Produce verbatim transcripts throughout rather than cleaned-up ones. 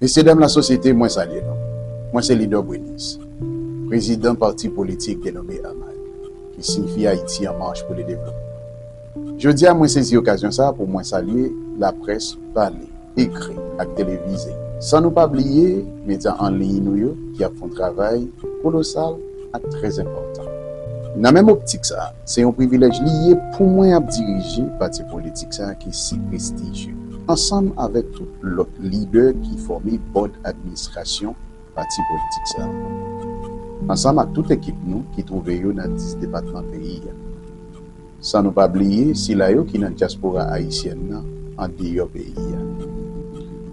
Mesye dam lasosyete, mwen salye nou. Mwen se lidè Brenis, prezidan pati politik denome AMAD, ki siyifi Ayiti an Mach pou le Devlopman. Jodi a, mwen sezi okazyon sa a pou mwen salye laprès pale, ekri ak televize, san nou pa bliye medya an liy nou yo ki ap fè yon travay kolosal ak trè enpòtan. Nan menm optik sa a, se yon privilèj li ye pou mwen ap dirije pati politik sa a ki si prestijye, ansanm avèk tout lòt lidè ki fòme bòd administrasyon pati politik sa a, ansanm ak tout ekip nou ki twouve yo nan dis depatman peyi a. San nou pa bliye sila yo ki nan dyaspora ayisyèn nan andeyò peyi a.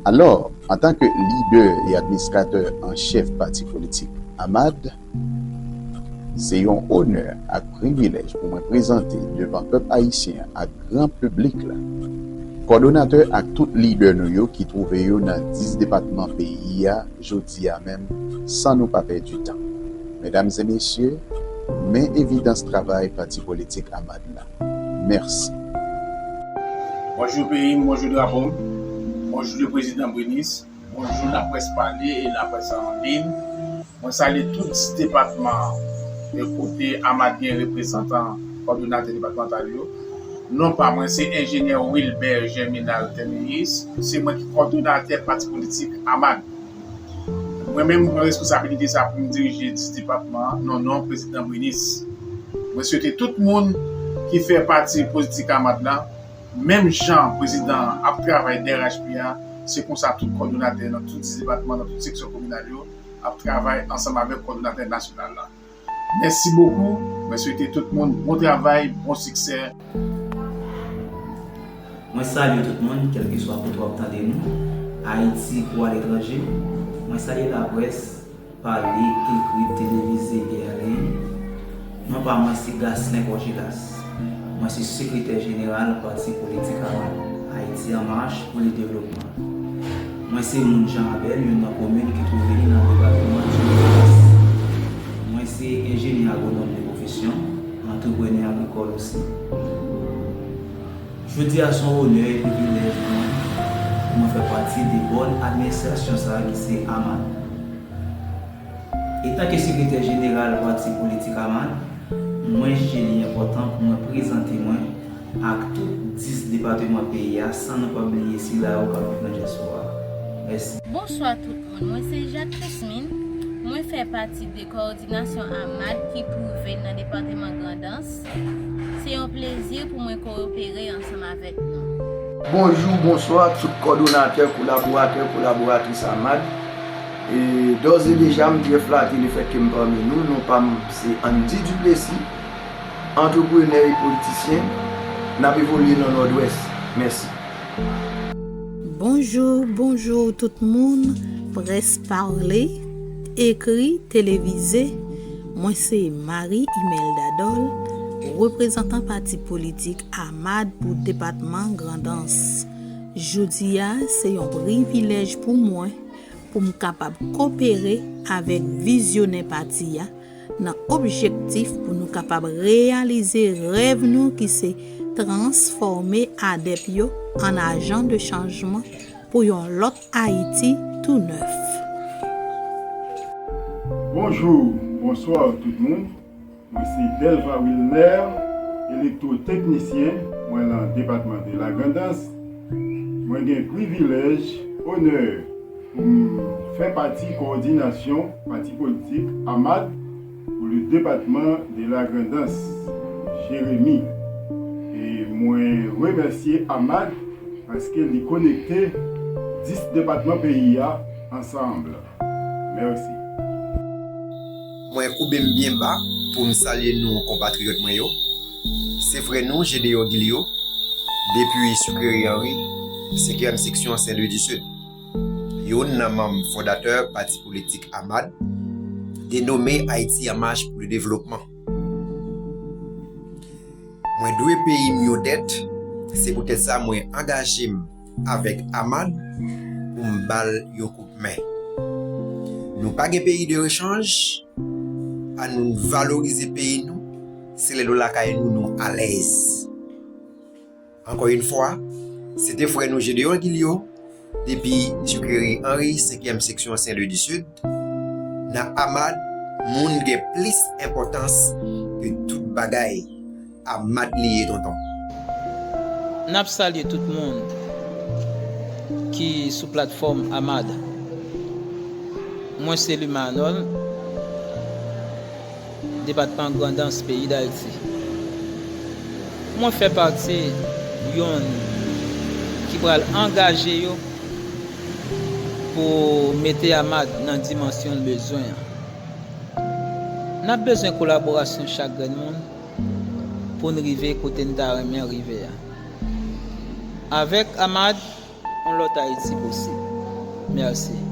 Alò, antanke lidè e administratè an chèf pati politik AMAD, se yon onè ak privilèj pou mwen prezante devan pèp ayisyen ak gran piblik la, kòdonatè ak tout lidè nou yo ki twouve yo nan dis depatman peyi a jodi a menm, san nou pa pèdi tan. Medam e mesye, men evidans travay pati politik AMAD la. Mèsi. Bonjou peyi m, bonjou drapo m, bonjou le prezidan Brenis, bonjou laprès pale e laprès an liy. Mwen salye tout dis depatman e kote AMAD gen reprezantan kòdonatè depatmantal yo. Non pa mwen se enjenyè Wilbert Germinal Terméus, se mwen ki kòdonatè pati politik AMAD. Mwen menm, m pran responsabilite sa pou m dirije dis depatman an nan non prezidan Brenis. Mwen swete tout moun ki fè pati politik AMAD la, menm jan prezidan an ap travay D R H P a, se konsa tout kòdonatè nan tout dis depatman, nan tout seksyon kominal yo, ap travay ansanm avèk kòdonatè nasyonal la. Mèsi bokou. Mwen swete tout moun bon travay, bon siksè. Mwen salye tout moun, kèlkeswa kote w ap tande nou, Ayiti kou aletranje. Mwen salye laprès, pale, ekri, televize e an liy. Non pa mwen se Gaslin Courgelas. Mwen se sekretè jeneral pati politik AMAD, Ayiti an Mach pou le Devlopman. Mwen se moun Jan Abèl, youn nan komin ki twouve li nan depatman Tibidabo. Mwen se enjenyè agwonòm de pwofesyon, antreprenè agrikòl osi. Jodi a se yon onè e privilèj pou mwen pou mwen fè pati de bòd administrasyon sa a ki se AMAD. Etanke sekretè jeneral pati politik AMAD, mwen jije li enpòtan pou mwen prezante mwen ak tout dis depatman peyi a, san nou pa bliye sila yo k ap viv nan dyaspora a. Mèsi. Bonswa tout moun, mwen se Jacques Chrismine, mwen fè pati de kowòdinasyon AMAD ki twouve nan depatman Grandans. Se yon plezi pou mwen kowopere ansanm avèk nou. Bonjou, bonswa tout kòdonatè, kolaboratè, kolaboratris AMAD. E dòz e deja, m trè flate lefètke m pami nou. Non pa m se Andy Duplessis, antreprenè e politisyen. N ap evolye nan Nòdwès. Mèsi. Bonjou, bonjou tout moun, près pale, ekri, televize. Mwen se Marie Imelda Dol, reprezantan pati politik AMAD pou depatman Grandans. Jodi a, se yon privilèj pou mwen pou m kapab kopere avèk vizyonè pati a nan objektif pou nou kapab reyalize rèv nou ki se transfòme adèp yo an ajan de chanjman pou yon lòt Ayiti tou nèf. Bonjou, bonswa tout moun. Mwen se Delva Wilner, elektwoteknisyen, mwen nan depatman de Lagrandans. Mwen gen privilèj, onè pou m fè pati kowòdinasyon pati politik AMAD pou le depatman de Lagrandans, Jeremi. E mwen remèsye AMAD paske li konekte dis depatman peyi a ansanm. Mèsi. Mwen koube m byen ba pou m salye nou konpatriyòt mwen yo. Se frè nou Gédéon Guillot, depi Sucrerie Henry, senkyèm seksyon Saint Louis du Sud. Youn nan manm fondatè pati politik AMAD, denome Ayiti an Mach pou le Devlopman. Mwen dwe peyi m yon dèt, se poutèt sa mwen angaje m avèk AMAD pou m ba l yon kout men. Nou pa gen peyi de rechanj, ann nou valorize peyi nou, se lè nou lakay nou nou alèz. Ankò yon fwa, se te frè nou Gédéon Guillot Depi Duquery Henry, senkyèm seksyon Saint-Louis du Sud, nan AMAD, moun gen plis enpòtans ke tout bagay. AMAD li ye, tonton. N ap salye tout moun ki sou platfòm AMAD. Mwen se Luma Anòl, depatman Grandans, peyi Dayiti. Mwen fè pati youn ki pral angaje yo pou mete AMAD nan dimansyon l bezwen an. N ap bezwen kolaborasyon chak grenn moun pou n rive kote n ta renmen rive a. Avèk AMAD, yon lòt Ayiti posib. Mèsi.